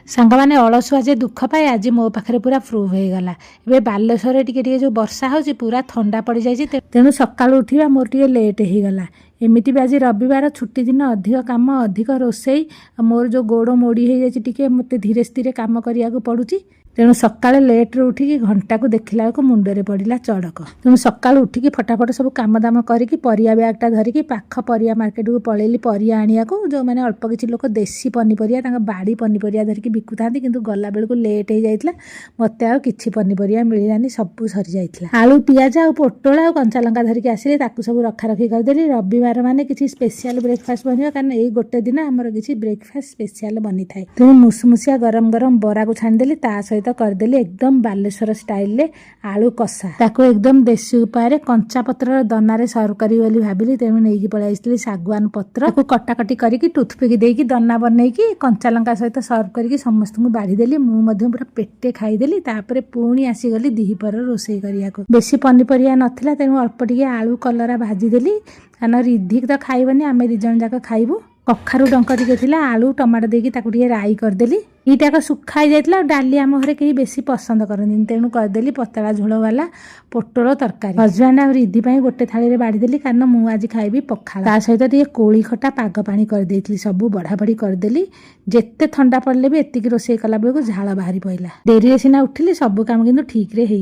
ସାଙ୍ଗମାନେ, ଅଳସୁଆ ଯେ ଦୁଃଖ ପାଏ, ଆଜି ମୋ ପାଖରେ ପୁରା ପ୍ରୁଭ୍ ହେଇଗଲା। ଏବେ ବାଲେଶ୍ୱରରେ ଟିକେ ଟିକେ ଯେଉଁ ବର୍ଷା ହେଉଛି, ପୁରା ଥଣ୍ଡା ପଡ଼ିଯାଇଛି। ତେଣୁ ସକାଳୁ ଉଠିବା ମୋର ଟିକେ ଲେଟ୍ ହେଇଗଲା। ଏମିତି ବି ଆଜି ରବିବାର, ଛୁଟି ଦିନ, ଅଧିକ କାମ, ଅଧିକ ରୋଷେଇ। ଆଉ ମୋର ଯେଉଁ ଗୋଡ଼ ମୋଡ଼ି ହେଇଯାଇଛି ଟିକେ, ମୋତେ ଧୀରେ ସ୍ଥିରେ କାମ କରିବାକୁ ପଡ଼ୁଛି। ତେଣୁ ସକାଳେ ଲେଟ୍ରେ ଉଠିକି ଘଣ୍ଟାକୁ ଦେଖିଲା ବେଳକୁ ମୁଣ୍ଡରେ ପଡ଼ିଲା ଚଡ଼କ। ତେଣୁ ସକାଳୁ ଉଠିକି ଫଟାଫଟ ସବୁ କାମ ଦାମ କରିକି, ପରିବା ବ୍ୟାଗ୍ଟା ଧରିକି ପାଖ ପରିବା ମାର୍କେଟକୁ ପଳେଇଲି ପରିବା ଆଣିବାକୁ। ଯେଉଁମାନେ ଅଳ୍ପ କିଛି ଲୋକ ଦେଶୀ ପନିପରିବା, ତାଙ୍କ ବାଡ଼ି ପନିପରିବା ଧରିକି ବିକୁଥାନ୍ତି। କିନ୍ତୁ ଗଲାବେଳକୁ ଲେଟ୍ ହେଇଯାଇଥିଲା, ମୋତେ ଆଉ କିଛି ପନିପରିବା ମିଳିଲାନି, ସବୁ ସରିଯାଇଥିଲା। ଆଳୁ, ପିଆଜ ଆଉ ପୋଟଳ ଆଉ କଞ୍ଚା ଲଙ୍କା ଧରିକି ଆସିଲି। ତାକୁ ସବୁ ରଖାରଖି କରିଦେଲି। ରବିବାର ମାନେ କିଛି ସ୍ପେଶିଆଲ ବ୍ରେକଫାଷ୍ଟ ବନିବ, କାରଣ ଏଇ ଗୋଟେ ଦିନ ଆମର କିଛି ବ୍ରେକଫାଷ୍ଟ ସ୍ପେଶିଆଲ ବନିଥାଏ। ତେଣୁ ମୁସୁମୁସିଆ ଗରମ ଗରମ ବରାକୁ ଛାଣିଦେଲି। ତା ସହିତ କରିଦେଲି ଏକଦମ ବାଲେଶ୍ୱର ଷ୍ଟାଇଲରେ ଆଳୁ କଷା। ତାକୁ ଏକଦମ ଦେଶୀ ଉପାୟରେ କଞ୍ଚା ପତ୍ରର ଦନାରେ ସର୍ଭ କରିବି ବୋଲି ଭାବିଲି। ତେଣୁ ନେଇକି ପଳେଇ ଆସିଥିଲି ଶାଗୁଆନ ପତ୍ର। ତାକୁ କଟାକଟି କରିକି, ଟୁଥପିକ୍ ଦେଇକି ଦନା ବନେଇକି, କଞ୍ଚା ଲଙ୍କା ସହିତ ସର୍ଭ କରିକି ସମସ୍ତଙ୍କୁ ବାଢ଼ିଦେଲି। ମୁଁ ମଧ୍ୟ ପୁରା ପେଟେ ଖାଇଦେଲି। ତାପରେ ପୁଣି ଆସିଗଲି ଦିହିପହର ରୋଷେଇ କରିବାକୁ। ବେଶୀ ପନିପରିବା ନଥିଲା, ତେଣୁ ଅଳ୍ପ ଟିକେ ଆଳୁ କଲରା ଭାଜିଦେଲି, କାରଣ ରିଧିକ ତ ଖାଇବନି, ଆମେ 2 ଜଣ ଯାକ ଖାଇବୁ। କଖାରୁ ଡଙ୍କ ଟିକେ ଥିଲା, ଆଳୁ ଟମାଟୋ ଦେଇକି ତାକୁ ଟିକେ ରାଇ କରିଦେଲି। ଏଇଟାକ ଶୁଖା ହେଇଯାଇଥିଲା। ଆଉ ଡାଲି ଆମ ଘରେ କେହି ବେଶୀ ପସନ୍ଦ କରନ୍ତିନି, ତେଣୁ କରିଦେଲି ପତଳା ଝୋଳ ବାଲା ପୋଟଳ ତରକାରୀ। ହଜବାଣ୍ଡ ଆଉ ରିଧି ପାଇଁ ଗୋଟେ ଥାଳିରେ ବାଢ଼ିଦେଲି, କାରଣ ମୁଁ ଆଜି ଖାଇବି ପଖାଳ। ତା ସହିତ ଟିକେ କୋଳି ଖଟା ପାଗ ପାଣି କରିଦେଇଥିଲି। ସବୁ ବଢ଼ାବଢ଼ି କରିଦେଲି। ଯେତେ ଥଣ୍ଡା ପଡ଼ିଲେ ବି ଏତିକି ରୋଷେଇ କଲା ବେଳକୁ ଝାଳ ବାହାରି ପଡ଼ିଲା। ଡେରିରେ ସିନା ଉଠିଲି, ସବୁ କାମ କିନ୍ତୁ ଠିକରେ ହେଇ